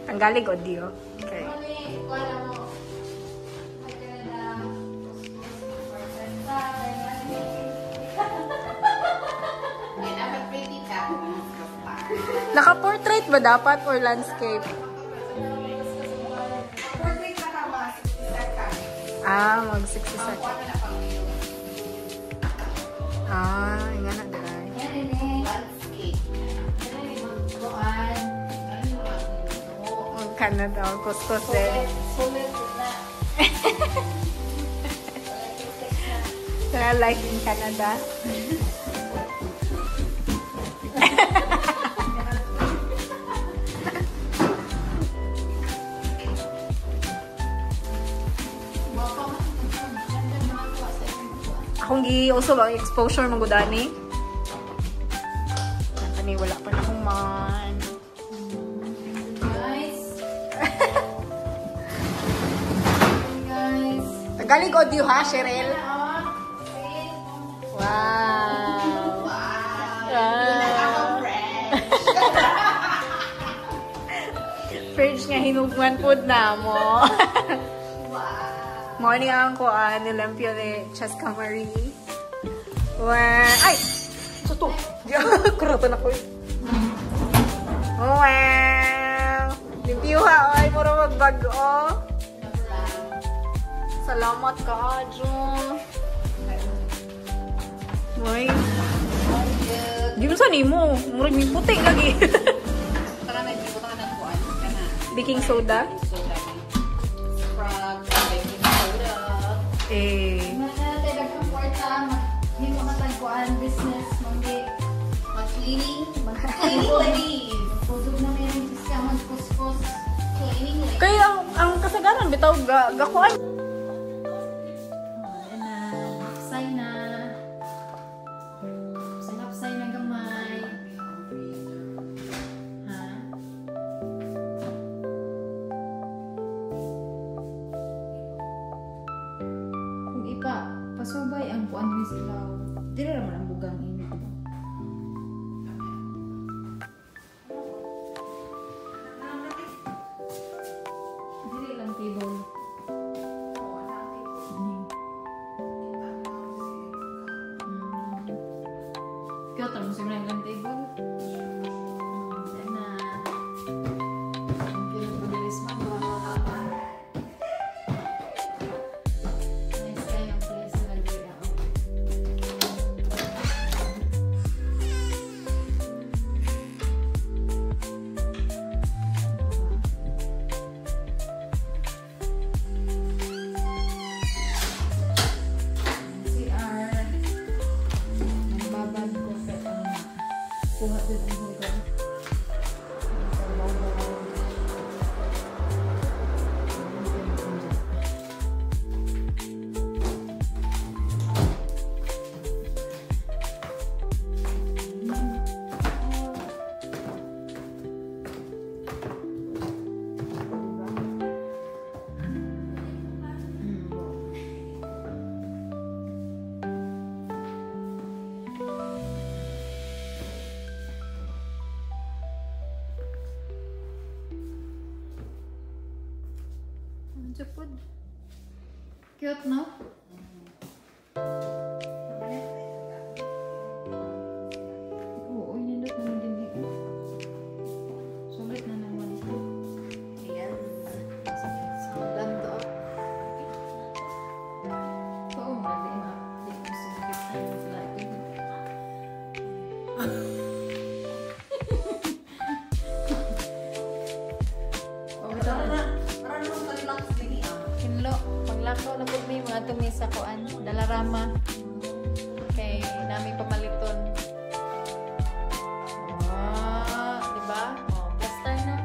Tanggalig audio. Okay. Naka-portrait ba dapat or landscape? Portrait na ka, mga 60 seconds. Ah, mag 60 seconds. Ah, nga na dai. Landscape. Mag Canada, kuskus din. Sulit na. Sa life in Canada. Akong gi-uso ba exposure manggudani? Kani wala pa na akong man. Guys. Guys. Tagalig audio ha, Cheryl. Wow. Wow. Fridge nga hinugman food na mo. Wow. Morning ang kuan nilampyo ni Cheska Marie. Wow. Ay! Suto! Kuratan ako eh. Wow! Limpyo ha, ay. Mura magbag-o. Salamat ka, Jun. Moy. Di mo sa nimo. Murag may puti lagi. Tara na, ibutan ka ng kuan. Kana. Baking soda? Soda. Frog, baking soda. Eh. Business, manggi. Mag-cleaning. Mag-cleaning ladies. Pudog na meron siya magkuskus. Cleaning ladies. Kaya ang kasagaran bitaw gakuan. Ayan na. Hapsay na. Hapsay na gamay. Ha? Kung ipa, pasubay ang kuan ni sila. Dili raman ang bugang init ba? Dili lang table. Cute mo siguro ang table. Yan na. Cute mo dilis man. Nice kayo ang place na diri ako. CR. Nagbabad ko sa kuha din ang hugaw. Cute, no? Oo, nindot naman din eh. Sulit na naman. Yes. Ganto. Oo, di ma. Di ko sugit. Oh, ito na. Para naman ka-relax din eh. Kinlo, paglakaw na po may mga tumi sa kuan, Dalarama. Kay nami pamaliton. Ah, di ba? Oh, plaster na.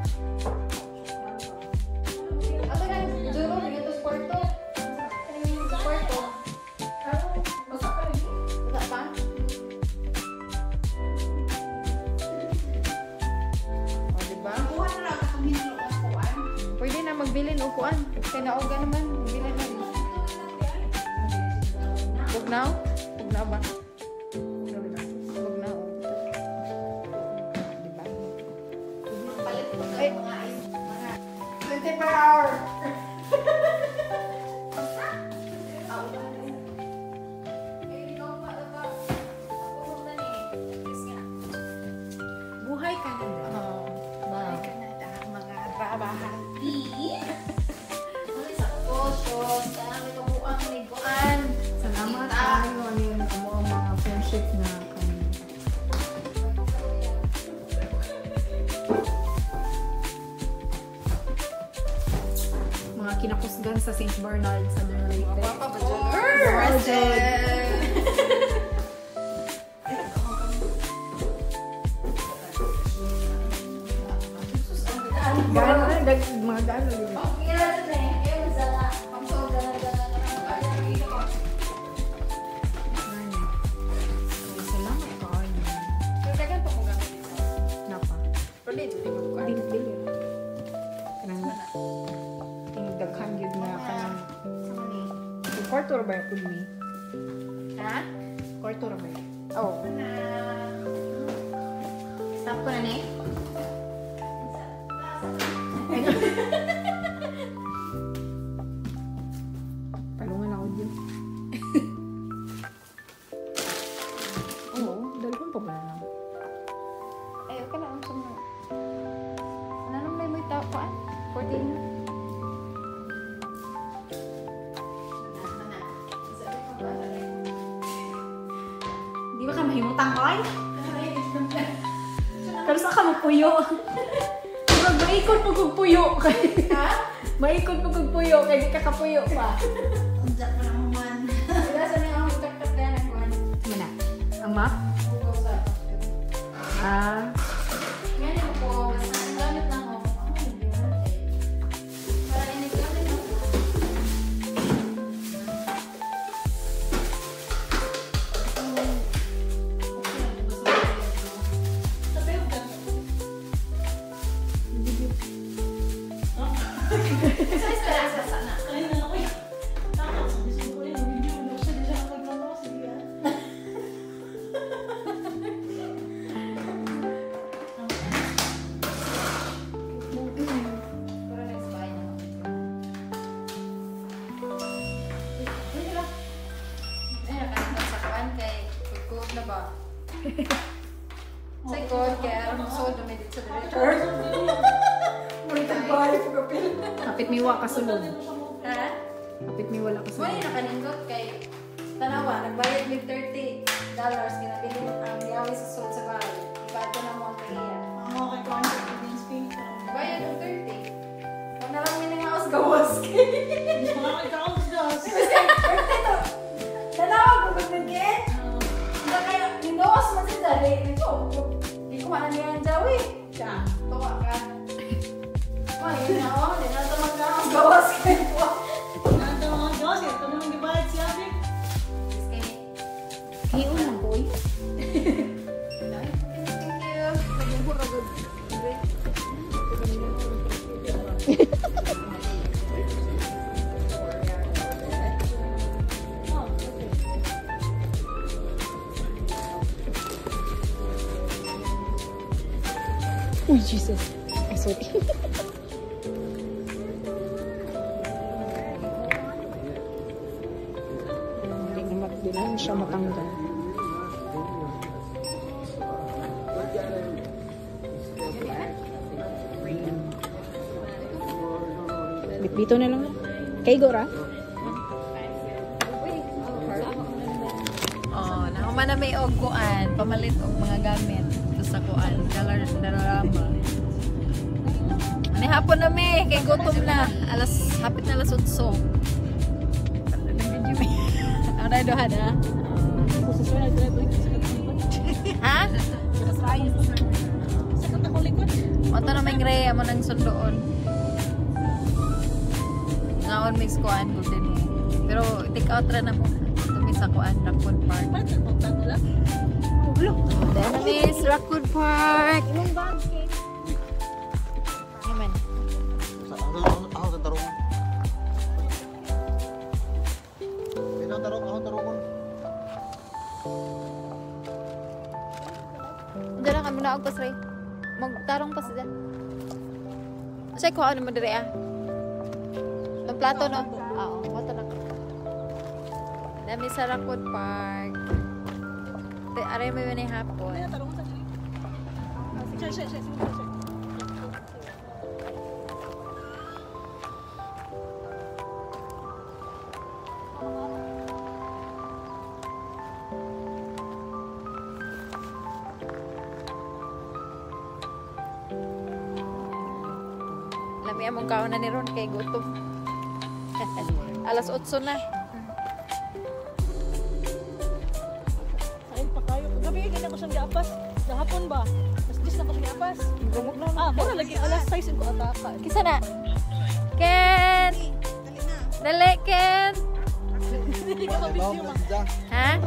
Ato na duro dito sa kwarto. Sa kwarto. Basta pa rin. Wala pa? Oh, di ba? Kuha na lang itong hinlo ng kuan. Pwede na magbilin og kuan. Kay naoga naman, magbilin na. Bugnaw? Bugnaw ba? Bugnaw. Diba? Canada. Oh. Bye Canada, mga rabahati. Ay, sakto, sos. Dami kabuang liguan. Salamat kayo ano yun kamo ang mga friendship na kami. Mga kinakusgan sa St. Bernard sa Leyte. Papa ba dyan? Gano, mga gano yun. Salamat kayo. Napa. Dili, dili. Kanang daghan gyud nga kanang kwarto ra ba pud mi? Ha? Kwarto ra ba? Oh. Stop ko na ni. Palungan ako dyan. Oo, dalawang pa ba lang? Ay, okay lang. Ang sama. Ano naman mo yung tao ko? 14 na. Di ba ka mahimutang koy? Pero sa ka magpuyo? Diba, maikot mo kong puyo. Ha? Maikot mo kong puyo, kaya di ka kapuyo pa. Unsa ka na man. Wala sa niya ang magtaktak na yan. Mana? Ang map? Ah. Ngayon ko, basta ang gamit na ako. Para inigamit ako. Pero next buy na. Ay, nakalimot sa kuan kay pagkuot na ba? Sa ikot, kaya aron magsuod na may dito sa director. Kapit mi wa kasulod. Ha? Kapit mi wala kasulod. Wala nakanindot kay tanawa, nagbayad mig $30 kinabili ang yawi sa suod sa bahay. Ibato na mo ang kaiya. Bayad og 30. Wag na lang miningaos gawas kay. Tanawa ko gud nagke. Hindi kaya ningawas man sa dali. Nito, di ko man niya ang jawi. Tuwa ka. Wah, yun na oh, di na ito magkaos gawas kay. Hiun lang ko eh. Thank you. Uy, Jesus. Ay, sorry. Hindi naman siya matanggal. Dito na lang. Kay Gora? Oh, nahuman na may og kuan, pamalit og mga gamit dito sa kuan, Dollarama. Ani hapon na mi, kay gutom na. Alas hapit na alas 8. Nag-video mi. Ano na duha na? Ha? Mato na may gray amo nang sundoon. Ngaon mix kuan golden eh. Pero take out ra na mo. Tumi sa kuan Raccoon Park. Then Miss Raccoon Park. Imong bag, Kate. Yaman. Ako sa tarong. Ito tarong, ako tarong. Diyan lang kami na og pasray. Magtarong pa siya. Say ko ano mo dire ah. Ang plato no. Oo, plato na. Dami sa Raccoon Park. Te aray may manay hapon. Lami among kaon na ni Ron kay gutom. Alas 8 na. Ay, pa kayo. Gabi, ganyan ko siyang giapas. Gahapon ba? Mas 10 na ko siyang giapas. Ah, mura lagi alas 6 ko ataka. Kisa na. Ken! Dali, Ken! Dili ka mabisyo ma. Ha?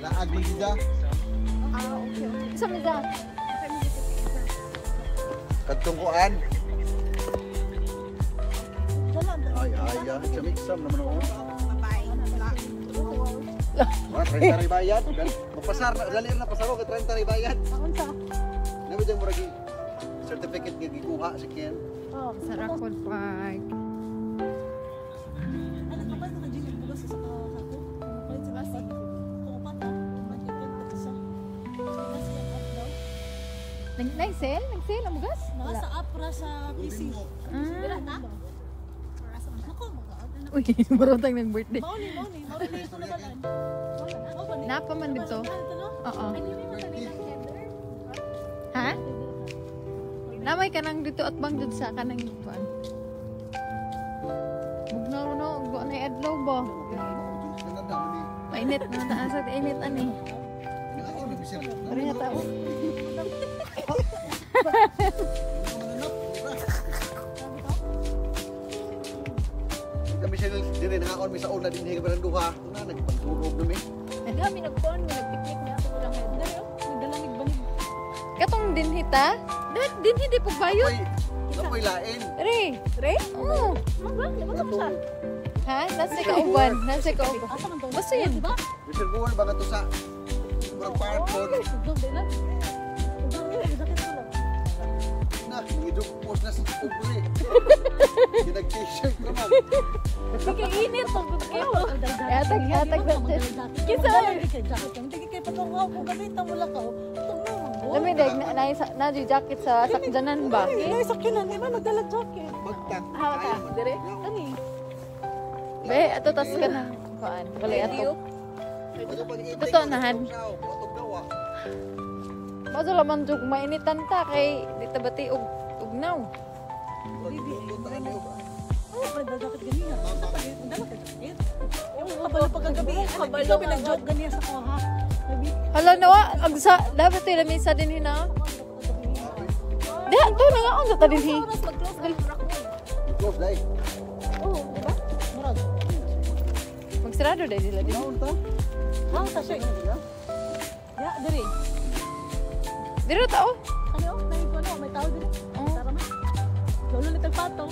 Laag mo dida. Kisa mo dyan? Kadtong kuan. Ay ay ay, samig-sam naman ako. Mga 30 rin bayad. Mapasar na, dali na pasaro kay 30 rin bayad. Unsa? Namo dyan murag certificate nga gikuha si Ken. Oh, Sa Rockwood Park. Ano ka ba naka-gym bugas sa sako? Palit sa basi. Kung upat ha, mag-ipon sa. Nasa app daw. Nag-sale? Nag-sale ang bugas? Nasa app ra sa PC. Dira na. Nako, Uy, marutang ng birthday. Mao ni, mao ni, mao ni ito na balan. Napa man dito. Oo. Ha? Namay ka nang dito at bang dito sa kanang kuan. Bugnaw no, go na adlaw ba? Mainit na taas at init ani. Pareha tao. Kami siya dire nakaon mi sa una dinhi kami ng duha. Una nagpagturog na mi. Kami nagkuan, nagpiknik na ako lang head. Nagdalamig banig. Katong dinhi ta? Dinhi di po bayot. Apoy lain. Re, re? Oo. Maglang, Ha? Nasa kauban, nasa kauban. Basta yun. Diba? Reservoir ba to sa murag park pod. Na, ngidug post na sa ugri. Kinag t-shirt naman. Hindi kay init, pagod kayo. Yatag, yatag na. Kisa. Hindi kay patong ako gabi tamula ka. Lami dag na na jacket sa sakjanan ba? Ay, sakyanan, di ba nagdala jacket? Bagtak. Ha ka, dire. Kani. Be, ato tas ka na. Kuan, balay ato. Totoo nahan. Maso laman jug mainitan ta kay di ta bati og ugnaw. Oh, nagdala jacket ganina. Nagdala ka jacket. Kabalo pagkagabi. Ikaw pinag-joke ganiya sa kuha. Hala nawa, ag sa dapat to lamisa din hina. Diha to nangaon sa ta dinhi. Mag-close dahil Rockwood. Close dai. Oo, di ba? Murag. Magsirado dai sila din. Naon ta? Ha, ta siya. Ya, diri. Diri ta oh. Ano? May ano, may tao diri. Tara man. Lolo little pato.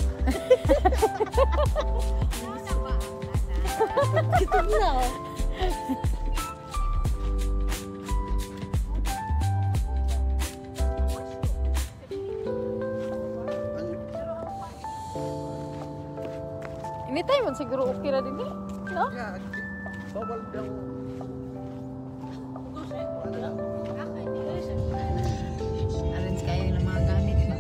Kitog na. Anytime man siguro okay ra din eh. No? Yeah, bawal daw. Arrange kayo ng mga gamit ba?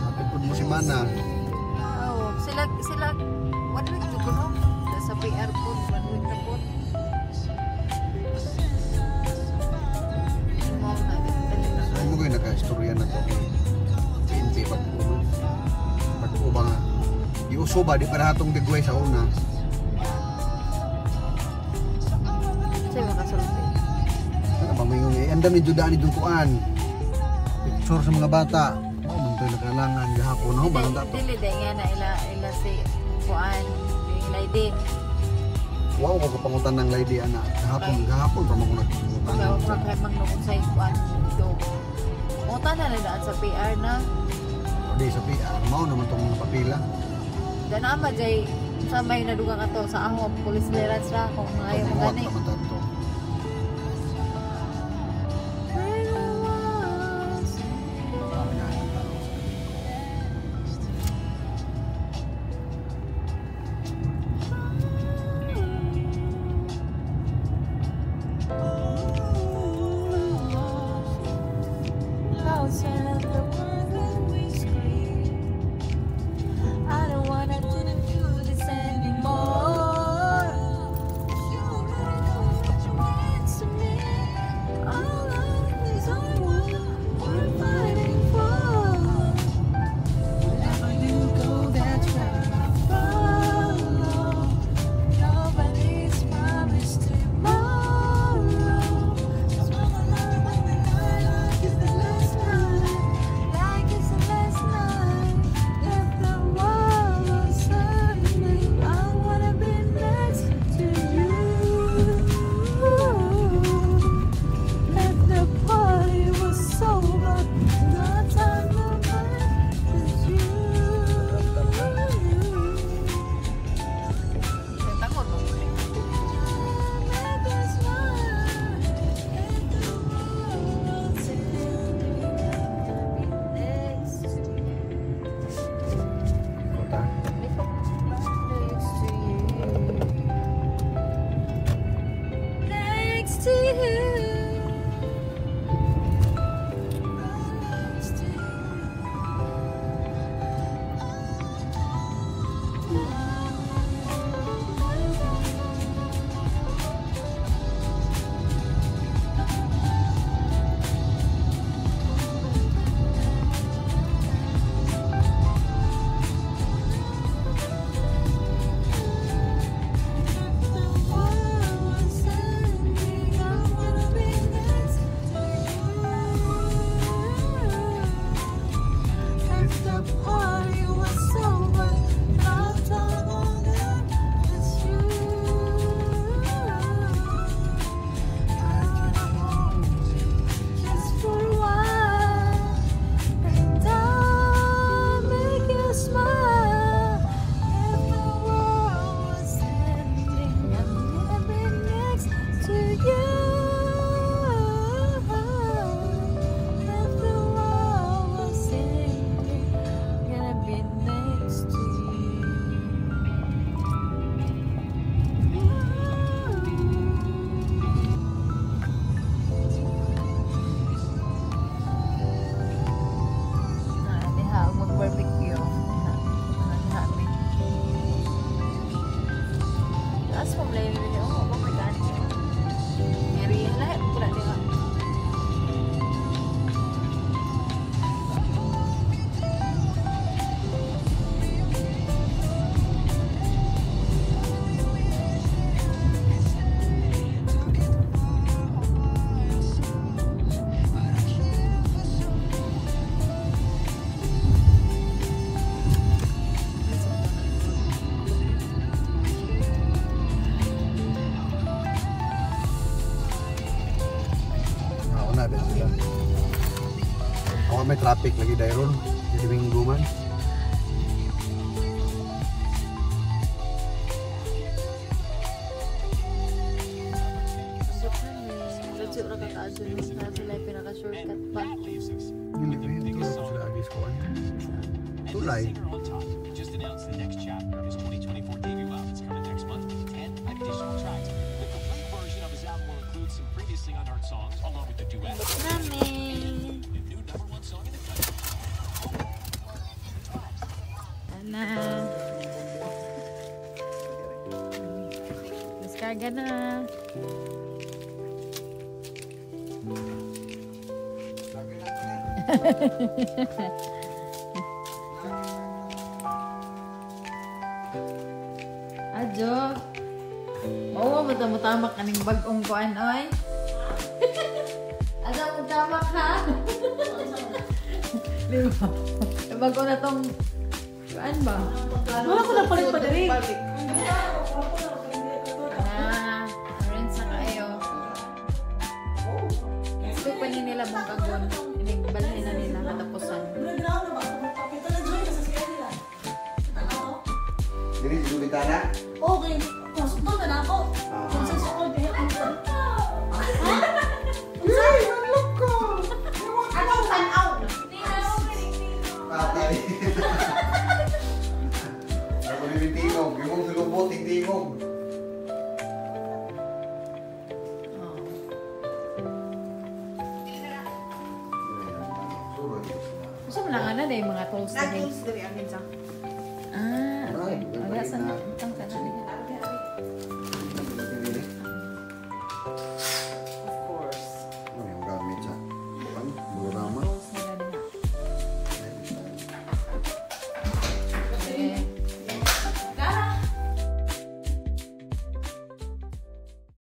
Hapit mo si Mana. Oo, sila 1 week to no? Sa PR po, 1 week na po. Mao na Ay mo kayo naka-istorya na to kay PNP pag-uba. Pag-uba nga. Giuso ba di para hatong degway sa una. Sa makasulti. Ano ba may yung andam ni Juda ni Dukuan. Picture sa mga bata. Mao man to'y nakalangan gahapon no ba to. Dili dai nga na ila si kuan, Lady. Wow ko kapangutan ng lady ana. Gahapon pa man ko nagpangutan. Gawa ko kay mangnukon sa kuan dito. Unta na lang daan sa PR na. Di sa PR mao naman tong mga papila. Danama jay Sa may nadugang ato sa ako police clearance ra kung maayo mo Buhat gani. naman tanto. Sabi nga, ang tao sa Outside the world when we scream. I don't wanna do this anymore. You already know what you mean to me. All of these are what we're fighting for. Wherever you go, that's where I follow. Nobody's promised tomorrow. So I'ma love you when the night like it's the last night, like it's the last night. If the world was ending, I wanna be next to you. If the party was over, the time to is you. Tangon mo. Make us smile. If the world's ending, I'll be next to you. Kota. Next to you. Next to you. Next to you. If the world was ending, I wanna be next to you. If the party was over, I'll talk all night. It's you. I wanna hold you just for a while, and I'll make you smile. If the world was ending, I'm gonna be next to you. If the world was ending, I'm gonna be next to you. Ah, diha mag-barbecue. Diha mi. Taas mo layo dili oh, mo may gaan. Area lahat pula diha. Ako na din sila. Ako may traffic lagi dahil ron. Jadi minggu man. Legit ra ka kaadto na sila yung pinaka-shortcut pa. Dili rin. Ito na sila agis ko. Tulay. Just announced the next chapter of his 2024 debut album. It's coming next month with 10 additional tracks. The complete version of his album will include some previously unheard songs, along with the duet Nami. and new number one song in the country. Ana. Diskarga na. Adjo. Oo, mo ta tamak kaning bag-ong kuan oy. Asa mo tamak ha? Di ba? Bago na tong kuan ba? Wala ko na palit pa diri. Ah, rin sa kayo. Expect pa ni nila mong kagon. Inig balhin na nila katapusan. Wala na ba? Kapita na join sa siya nila. Dili sa bintana. Na yung mga tools Na diri. tools diri amin sa. Ah, okay. Wala sa